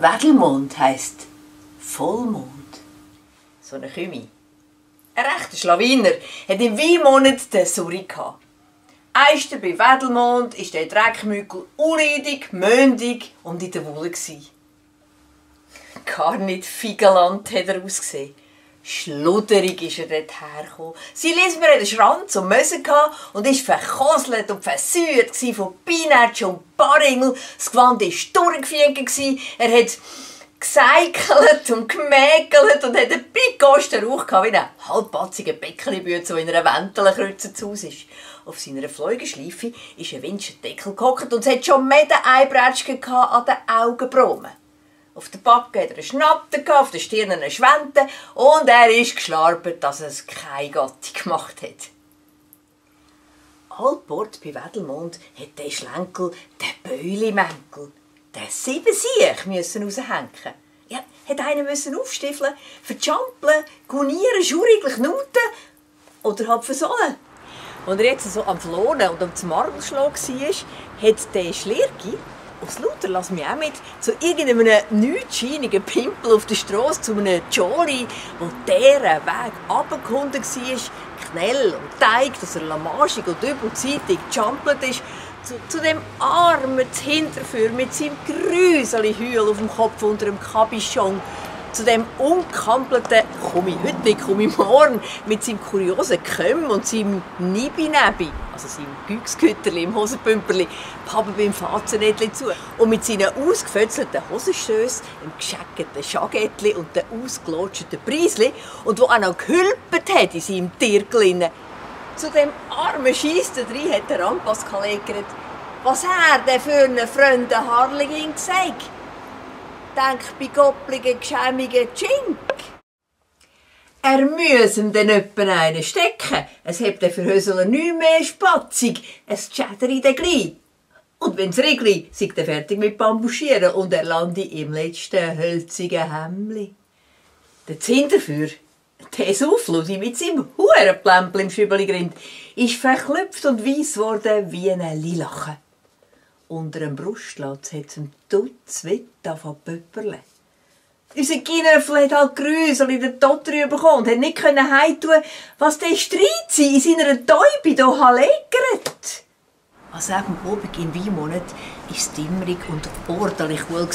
Wedelmond heisst Vollmond. So ein Kümi, ein rechter Schlawiner, hat im Weinmonat den Suri gehabt. Eister bei Wedelmond war der Dreckmügel unreidig, möndig und in der Wolle. Gar nicht Figeland hat er ausgesehen. Schluderig ist er dort hergekommen. Sein Lismer hatte einen Schranz und Möse und war verkoselt und versäuert von Pinatsch und Baringel. Das Gewand war durchgefiegen. Er hat gesäckelt und gemäkelt und hatte einen picosten Rauch wie ein halbpatziger Bäckchenbüt, der in einer Wentelkreuz zu Hause ist. Auf seiner Fleugelschleife ist ein Windschattendeckel gehockt und es hat schon mehr Einbrätschchen an den Augenbrauen. Auf der Backe hatte er einen Schnatter, auf der Stirn eine Schwente und er ist geschlarpert, dass es keine Gattung gemacht hat. Allport bei Wedelmond hat der Schlenkel den Beulimänkel, den Siebensiech raushängen. Ja, hat einer aufstiffeln, verchampeln, gunieren, schuriglich knuten oder halt versohlen. Als er jetzt so am Flonen und am Marmelschlag war, hat der Schlirki aus lauter «Lass mich auch mit» zu irgendeinem nichtscheinigen Pimpel auf der Strasse, zu einem Jolly, wo deren Weg runtergekommen war, Knell und Teig, dass er lamagig und übelzeitig gechampelt ist, zu dem armen Hinterführer mit seinem Grüseli-Hühl auf dem Kopf unter dem Cabichon, zu dem unkampelten «Komm ich heute nicht, komm ich morgen» mit seinem kuriosen Kömm und seinem Nibi-Nebi, also seinem Güchsgüterli im Hosenpümperli, Papa beim Fazenädli zu und mit seinen ausgefötzelten Hosenstössen, dem geschäckten Schagettli und den ausgelotschten Preisli und wo auch noch gehülpert hat in seinem Tiergelinnen. Zu dem armen Scheiss da drin hat der Rampas gelegert, was er denn für einen Freund Harligin gesagt? Denk bei goppligen, geschämigen Tschink. Er müsse ihm dann öppen einen stecken. Es hebt er für Hösler nicht mehr spatzig. Es tschäderi den gleich. Und wenn's Rigli, sei er fertig mit Bambuschieren und er lande im letzten hölzigen Hemli. Der Zinderführer, der Saufludi mit seinem Hurenplämpel im Schübeligrind, ist verklüpft und weiss geworden wie ein Lilache. Unter dem Brustlatz hat es ihm Dutzwitt von Pöpperle. Unser Kinderfl hat halt Grüsel in den Tod bekommen und hat nicht heimtun, was der Streit in seiner Täube hier legert. An diesem Abend im Weinmonat war es dämmerig und ordentlich wohl.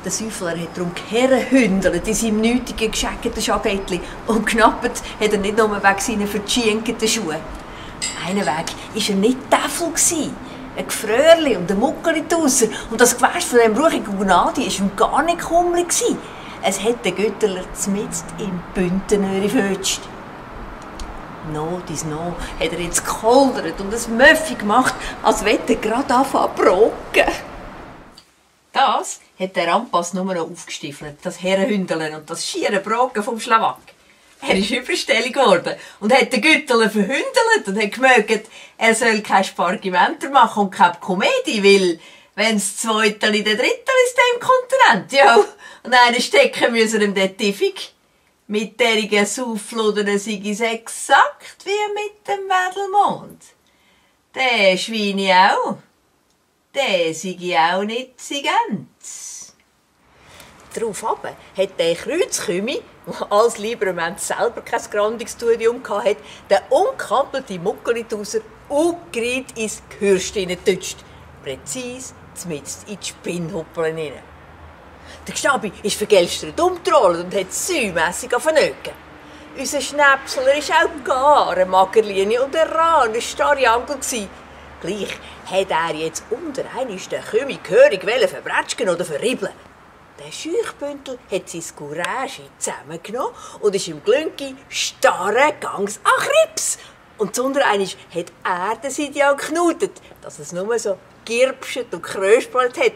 Der Säufler hat darum hergehündelt in seinem nötigen, gescheckten Schagettli und knappt hat er nicht nur wegen seiner verschienkten Schuhe. Einen Weg war er nicht Teufel. Ein Gefröhrli und ein Muckeli draussen. Und das Gewäsch von diesem ruhigen Gunadi war ihm gar nicht kummelig. Es hat den Götterler zmitzt im Büntenöri fötscht. No, hat er jetzt geholdert und ein Möffi gemacht, als wollte er gerade anfangen zu brocken. Das hat der Rampas nur noch aufgestiefelt, das Herrenhündeln und das schiere Brocken vom Schlawak. Er ist überstellig geworden und hat den Gütterler verhündelt und hat gemerkt, er soll keine Spargimenter machen und keine Komödie, weil wenn das Zweiteli der Drittel ist im Kontinent, ja, und einen stecken müssen ihm der Tiffig. Mit derigen Sauffludern sei es exakt wie mit dem Wedelmond. Der Schweine auch, der sei auch nicht sie ganz. Daraufhin hat der Kreuzkümi, der als Liebermann selber kein Grandix-Studium hatte, den unkampelten Muckelitauser aufgerät ins Gehörst hineingetutscht. Präzise zmitzt in die Spinnhuppeln hinein. Der Gstabi ist vergelstert umgetrollt und hat säumässig vernögen. Unser Schnäpsler war auch gar eine Magerlinie und ein raner Starriangel. Gleich hat er jetzt unter einmal den Kümi gehörig verbrätschen oder verribbeln. Der Scheuchbündel hat sein Courage zusammengenommen und ist im Glünki starren Gangs an Krips. Und zunder einmal hat er den Sidial geknutet, dass es nur so girbschet und kröspelt hat.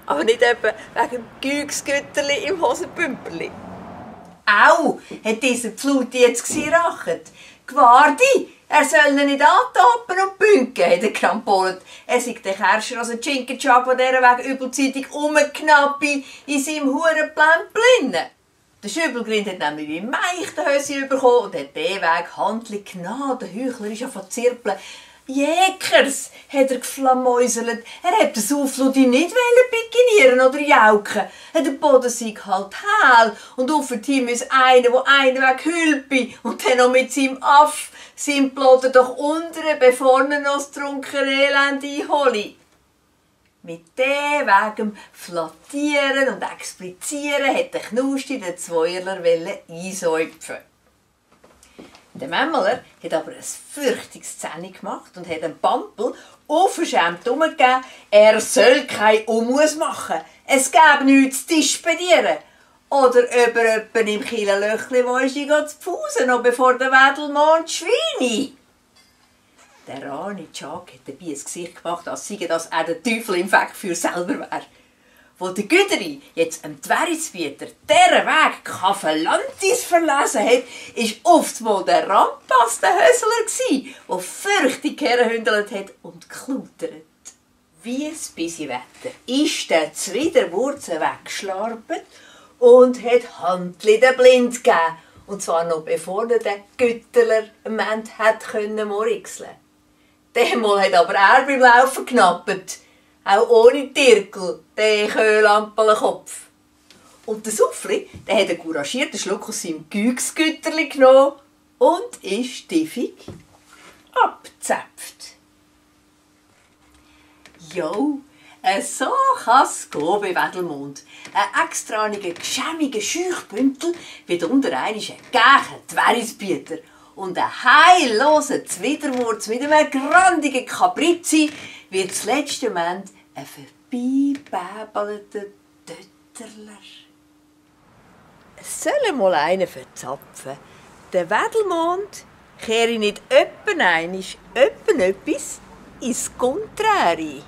Aber nicht etwa wegen dem Güchsgütterli im Hosenpümperli. Au, hat dieser Pfluti jetzt gerachtet. Gwardi, er soll ihn nicht antappen und bünken, hat er krampolet. Er sei der Kerscher als ein Schinkenschab, der wegen übelzeitig rumknappi in seinem Hurenplämpel. Der Schübelgrind hat nämlich wie Meich den Hösi bekommen und hat den Weg handlich gnadenheuchlerisch angefangen zu zirpeln. Jäkers, hat er geflamäuselt. Er hat den Saufludi nicht pikinieren oder jauken. Der Boden sei halt hell und auf ihm ist einer, der einen Weg hülpi und dann noch mit seinem Aff seinem Ploden doch unter, bevor er noch das trunkene Elend einhole. Mit dem wegen Flattieren und Explizieren hat der Knusti den Zweierler einsäupfen. Der Mämmeler hat aber ein fürchtiges Szene gemacht und hat dem Pampel unverschämt umgegeben, er soll kein Ummus machen. Es gäbe nichts zu dispedieren. Oder ob er jemanden im Kielenlöchli wo ist, zu pfusen, noch bevor der Wedelmond schweine. Der Rani Tschak hat dabei ein Gesicht gemacht, als sei das er der Teufel im Fegfeuer selber wäre. Wo der Güderi jetzt am Tverisbieter deren Weg Kafelantis verlesen hat, war oftmals der Rampas der Hösler, der fürchtig herhündelt hat und klautert. Wie es bisi Wetter ist der Zwiderwurzel weggeschlarpet und hat Handli den Blind gegeben. Und zwar noch bevor der Gütterler am Ende hätte murixeln können. Demal hat aber er beim Laufen genappet. Auch ohne Tirkel, den Köhlampelenkopf. Und der Suffli, der hat einen couragierten Schluck aus seinem Gügsgütterli genommen und ist stiefig abgezapft. Jo, so kann es gehen bei Wedelmond. Ein extraniger, geschämiger Scheuchbüntel wird unter einmal ein gächer Tverisbieter. Und ein heilloser Zwiderwurz mit einem grandigen Kaprizi wird das letzte Moment ein vorbeibäbelter Tötterler. Es soll mal einen verzapfen. Der Wedelmond kehre nicht öppen etwas ins Contrari.